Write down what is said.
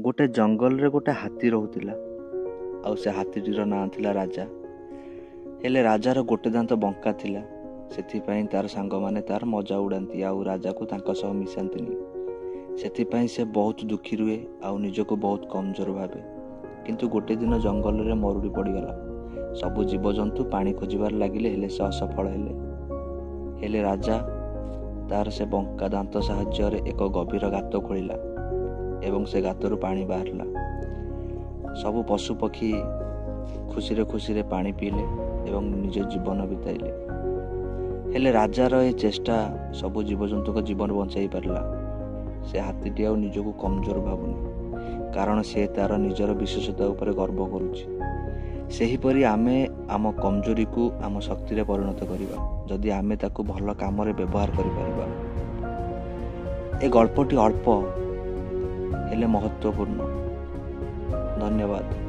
ଗୋଟେ ଜଙ୍ଗଲରେ ଗୋଟେ ହାତୀ ରହୁଥିଲା, ଆଉ ସେ ହାତୀଟିର ନାଁ ଥିଲା ରାଜା। ହେଲେ ରାଜାର ଗୋଟେ ଦାନ୍ତ ବଙ୍କା ଥିଲା, ସେଥିପାଇଁ ତାର ସାଙ୍ଗମାନେ ତାର ମଜା ଉଡ଼ାନ୍ତି ଆଉ ରାଜାକୁ ତାଙ୍କ ସହ ମିଶାନ୍ତିନି। ସେଥିପାଇଁ ସେ ବହୁତ ଦୁଃଖୀ ରୁହେ ଆଉ ନିଜକୁ ବହୁତ କମଜୋର ଭାବେ। କିନ୍ତୁ ଗୋଟେ ଦିନ ଜଙ୍ଗଲରେ ମରୁଡ଼ି ପଡ଼ିଗଲା। ସବୁ ଜୀବଜନ୍ତୁ ପାଣି ଖୋଜିବାରେ ଲାଗିଲେ, ହେଲେ ସେ ଅସଫଳ ହେଲେ। ହେଲେ ରାଜା ତାର ସେ ବଙ୍କା ଦାନ୍ତ ସାହାଯ୍ୟରେ ଏକ ଗଭୀର ଗାତ ଖୋଳିଲା ଏବଂ ସେ ଗାତରୁ ପାଣି ବାହାରିଲା। ସବୁ ପଶୁପକ୍ଷୀ ଖୁସିରେ ଖୁସିରେ ପାଣି ପିଇଲେ ଏବଂ ନିଜ ଜୀବନ ବିତାଇଲେ। ହେଲେ ରାଜାର ଏ ଚେଷ୍ଟା ସବୁ ଜୀବଜନ୍ତୁଙ୍କ ଜୀବନ ବଞ୍ଚାଇ ପାରିଲା। ସେ ହାତୀଟି ଆଉ ନିଜକୁ କମଜୋର ଭାବୁନି, କାରଣ ସେ ତାର ନିଜର ବିଶେଷତା ଉପରେ ଗର୍ବ କରୁଛି। ସେହିପରି ଆମେ ଆମ କମଜୋରିକୁ ଆମ ଶକ୍ତିରେ ପରିଣତ କରିବା, ଯଦି ଆମେ ତାକୁ ଭଲ କାମରେ ବ୍ୟବହାର କରିପାରିବା। ଏ ଗଳ୍ପଟି ଅଳ୍ପ ହେଲେ ମହତ୍ତ୍ୱପୂର୍ଣ୍ଣ। ଧନ୍ୟବାଦ।